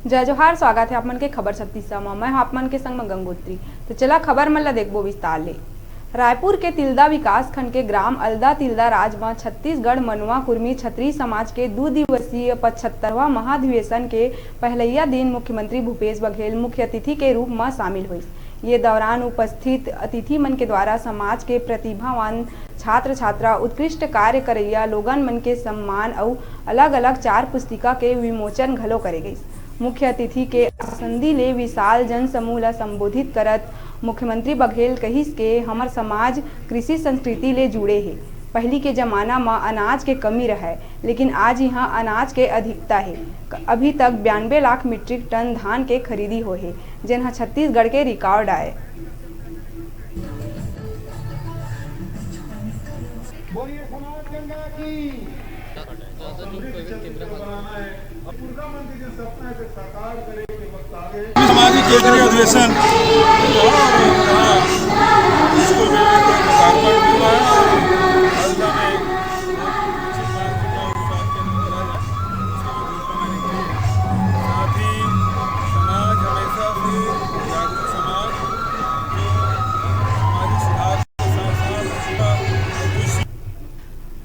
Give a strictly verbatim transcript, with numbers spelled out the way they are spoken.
जय जोहार, स्वागत हे आप मन के खबर छत्तीसा म। मैं हूं आप मन के संग म गंगोत्री। तो चला खबर मन ला देखबो विस्तार ले। रायपुर के तिल्दा विकास खंड के ग्राम अलदा तिल्दा राज म छत्तीसगढ़ मनवा कुर्मी छतरी समाज के दू दिवसीय पचहत्तरवां महाधिवेशन के पहलैया दिन मुख्यमंत्री भूपेश बघेल मुख्य अतिथि के रूप म शामिल होइस। ये दौरान उपस्थित अतिथि मन के द्वारा समाज के प्रतिभावान छात्र छात्रा, उत्कृष्ट कार्य करइया लोगन मन के सम्मान अउ अलग-अलग चार पुस्तिका के विमोचन घलो करे गइस। मुख्य अतिथि के आसंदी ले विशाल जनसमूह ल संबोधित करत मुख्यमंत्री बघेल कहिस के हमर समाज कृषि संस्कृति ले जुड़े हे। पहिली के जमाना म अनाज के कमी रहय, लेकिन आज इहां अनाज के अधिकता हे। अभी तक बयानबे लाख मीट्रिक टन धान के खरीदी होहे, जेन ह छत्तीसगढ़ के रिकॉर्ड आय। बोलिए समाज गंगा की। सामाजिक केंद्रीय अधिवेशन